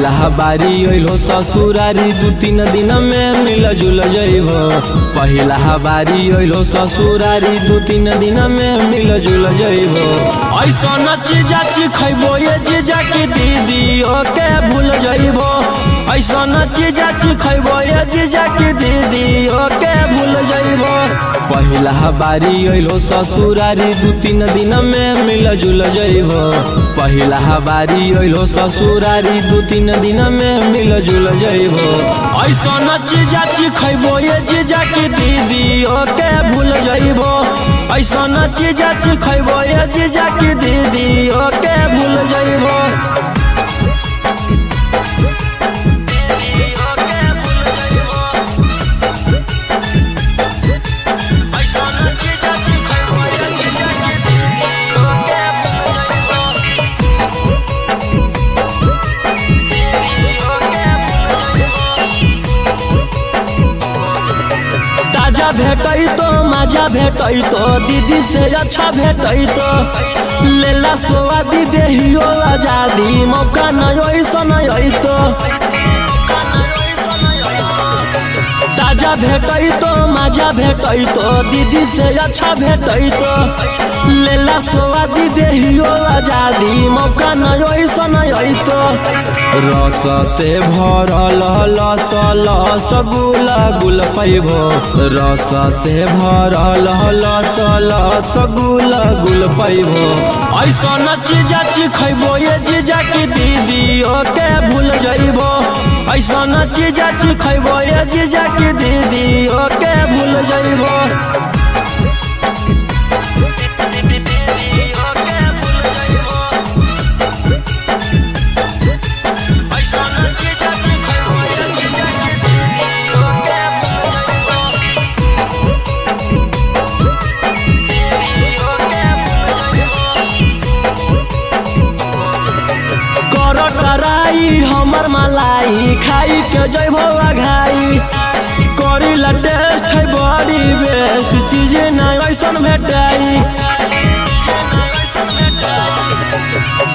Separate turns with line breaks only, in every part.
पहिला बारी अइलो ससुरारी दू तीन दिन में मिल जुल जइबो। पहिला बारी अइलो ससुरारी दू तीन दिन में मिल जुल जइबो। ऐसन चीजा खैबो ये जीजा के दीदी ओके भूल जइबो। ऐसन चीजा खैबो ये जीजा के दीदी ओके भूल जइबो। पहिला बारी अइलो ससुरारी दू तीन दिन में मिल जुल जइबो। पहिला बारी अइलो ससुरारी दू तीन दिन में मिल जुल जइबो। ऐसन चीजा खैबो ये जीजा के दीदी ओके भूल जइबो। ऐसन चीजा खैबो ये जीजा के दीदी ओके भूल जइबो। ताजा भेटै तो मजा भेटै तो दीदी से अच्छा भेटै तो लेला सोआदी देहियो आजादी मौका न ऐसन अइतो। ताजा भेटै तो मजा भेटै तो दीदी से अच्छा भेटै तो लेला सोआदी देहियो आजादी मौका न ऐसन अइतो। रस से भरल लस लस गुल गुल पैबो। रस से भरल लस लस गुल गुल पैबो। ऐसन चीजा खैबो ये जीजा के दीदी ओके भूल जइबो। ऐसन चीजा खैबो ये जीजा के दीदी ओके भूल जइबो। कराई हमर मलाई खाई के जइबो अघाई करी ला टेस्ट है बड़ी बेस्ट चीज ना ऐसन भेटाई।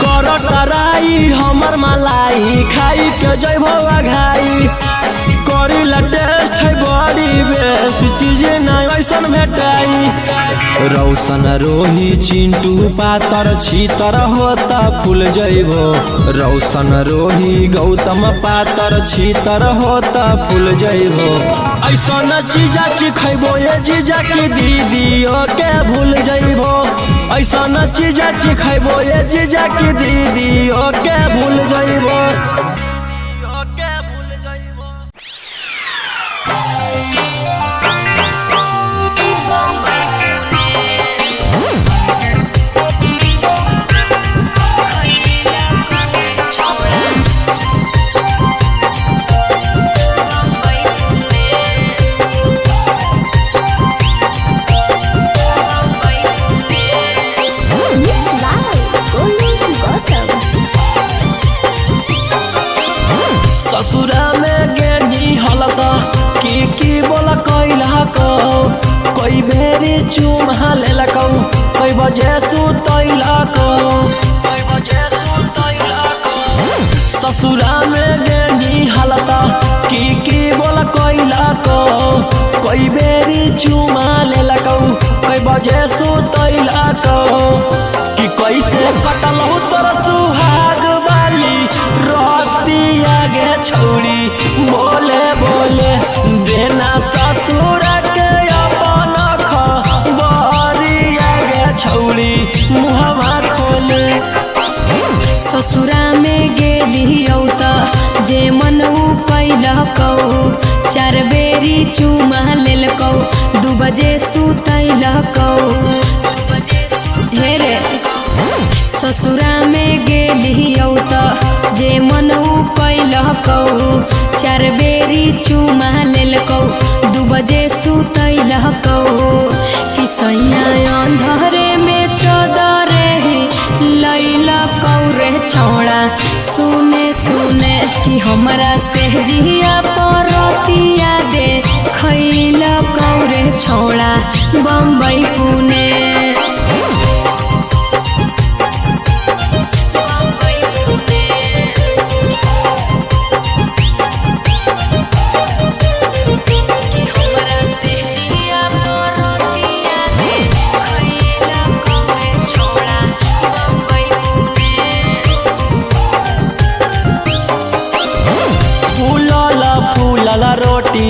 कर कराई हमर मलाई खाई के जइबो अघाई करी ला टेस्ट है बड़ी बेस्ट चीज ना ऐसन भेटाई। रौशन रोही चिंटू पातर छीतर होता फूल जइबो। रौशन रोही गौतम पातर छीतर होता फूल जइबो। ऐसन चीजा खैबो ये जीजा के दीदी ओके भूल जइबो। ऐसन चीजा खैबो ये जीजा के दीदी ओके भूल जइबो। ससुरा में गेनी हलत की बोला कैला कौ कई बेरी चुमा लेला कौ कई बजे सुतैला कौ। ससुरा में गेनी हलत की बोला कैला कौ कई बेरी चुमा लेला कौ कई बजे सुतैला कौ। कि कैसे कटल हो तोर सुहाग वाली रतिया गे छौड़ी बोले बोले देना ससुर के अपन खबरिया गे छौड़ी मुहवा खोले।
ससुरा में गेलियौ त जे मन उ कैलकौ चार बेरी चुमा लेलकौ 2 बजे सुतैलकौ। हे रे ससुरा में गेलियौ त जे मन उ कैलकौ चार बेरी चुमा लेलकौ 2 बजे सुतैलकौ। कि सैया अंधरे में चदरे ही लैलकौ रे छौड़ा सुने सुने कि हमरा से जिया परतिया दे खैलकौ रे छौड़ा बम्बई पुणे।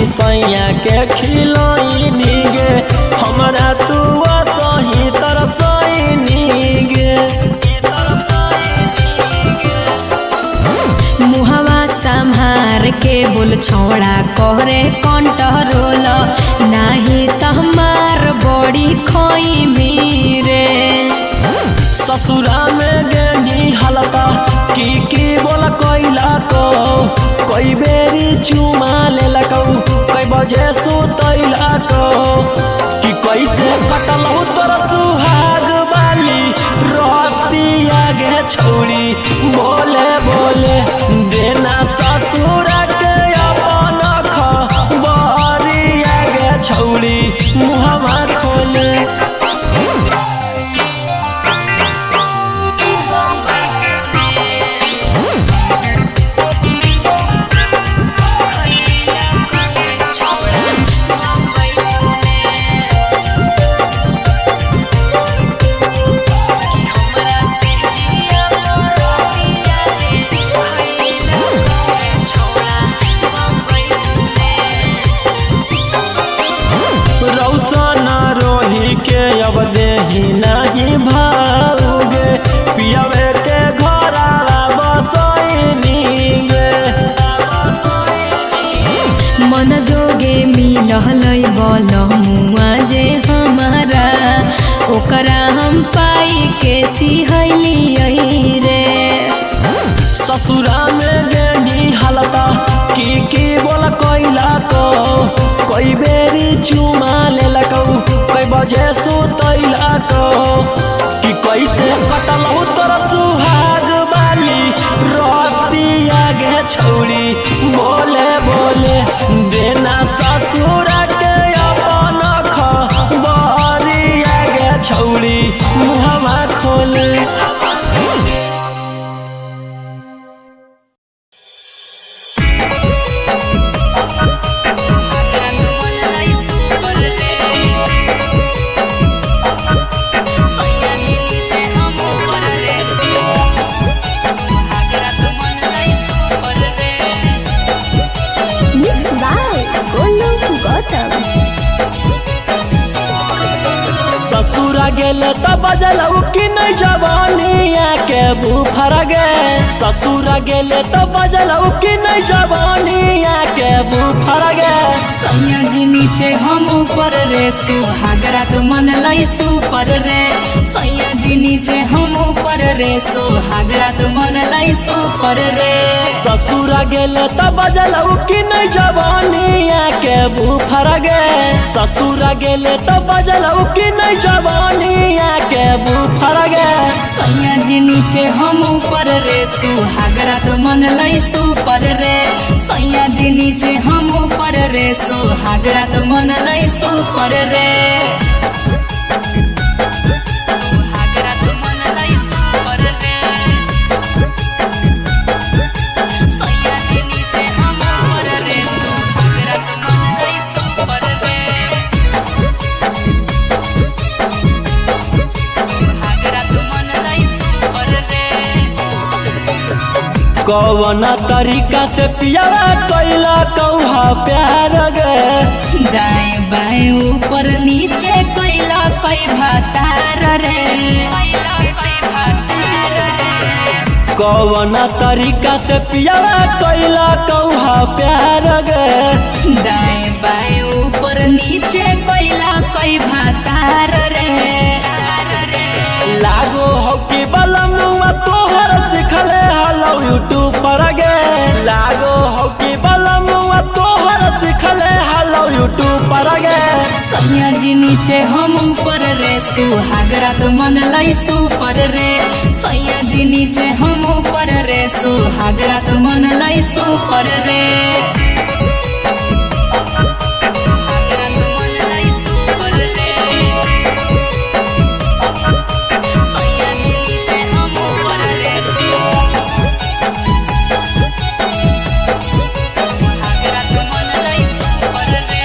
सैया के खिलैनी गे, हमरा तू सही तरसैनी गे।
मुहवा संहार के बोल छोड़ा करे कंट्रोल, नाही तहमार बड़ी खोई रे।
ससुरा में गेनी हलता की की बोल कैला को, कई बेरी चुमा लेलकौ, कई बजे सुतैला को, कि कैसे कटलौ तोर सुहाग बाली रतिया गे छौरी। बोले बोले देना ससुर के अपन खबरिया गे छौरी, मुहवा खोले। रौशन रोही के अब देही नहीं भाऊगे, पियवे के घरावा बसैनी गे।
मन जोगे मिलहलै बल मुआ जे हमारा, ओकरा हम पाई के सिहलियै रे।
ससुरा में गेनी हलता की की बोल कैला को, कई बेरी चुमा लेलकौ, कई बजे सुतैला को, कि कैसे कटलौ तोर सुहाग बाली रतिया गे छौरी। बोले बोले देना ससुर के अपन खबरिया गे छौरी, मुहवा खोले।
Mixed by Golu Gautam.
ससुरा गेले त बजलौ कि नहीं जवानिया के बुफर गे। ससुरा गेले त बजलौ कि नहीं जवानिया के बुफर गे।
सैया जी नीचे हम ऊपर रे, सुहागरा तो मन लाई सुपर रे। सैया जी नीचे हम ऊपर रे, सुहागरा तो मन लाई सुपर रे।
ससुरा गेले त बजलौ कि नहीं जवानिया के बुफर गे। ससुरा गेले त बजलौ कि नहीं जवानिया के बुफर गे।
सैया जी नीचे हम ऊपर रे, सुहागरा तो मन लाई सुपर रे। सैया जी नीचे हम ऊपर रे, सुहागरा तो मन लाई सुपर रे। सुहागरा तो मन लाई सुपर रे। सैया जी नीचे हम ऊपर रे, सुहागरा तो मन लाई सुपर रे। सुहागरा तो मन लाई सुपर रे।
कौन तरीका से पियावा कैला कौहा प्यार गे।
दाएं बाएं ऊपर नीचे कैला कई भातार रे, कैला कई भातार रे।
कौन तरीका से पियावा कैला कौहा प्यार गे।
दाएं बाएं ऊपर नीचे कैला कई भातार रे।
लागो हो कि बलमुआ तोहर सिखले हलो यूट्यूब पर गे। लागो हो कि बलमुआ तोहर सिखले हलो यूट्यूब पर गे।
सैया जी नीचे हम ऊपर रे, सुहागरा तो मन लाई सुपर रे। सैया जी नीचे हम ऊपर रे, सुहागरा तो मन लाई सुपर रे। सुहागरा तो मन लाई सुपर रे। सैया जी नीचे हम ऊपर रे, सुहागरा तो मन लाई सुपर रे।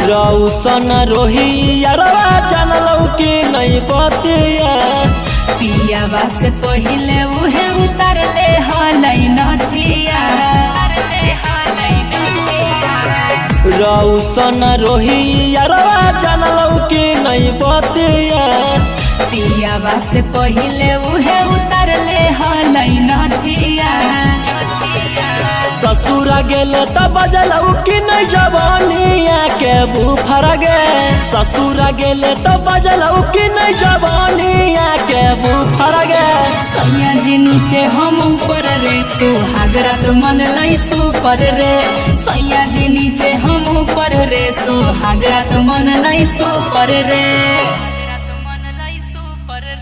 रौसन रोही अरवा जानलौ कि नहीं बतिया।
पियावा से पहिले उहे उतारले हलै नथिया।
रौसन रोही यारवा जानलौ कि नहीं बतिया।
पियावा से पहिले उहे उतारले हलै नथिया।
ससुर गेले त बजलौ कि नहीं जवानिया के बुफर गे। ससुर गेले त बजलौ कि नहीं जवानिया के बुफर गे।
सैया जी नीचे हम ऊपर रे सुहागरात मन लै सुपर रे। सैया जी नीचे हम ऊपर रे सुहागरात मन लै सुपर रे।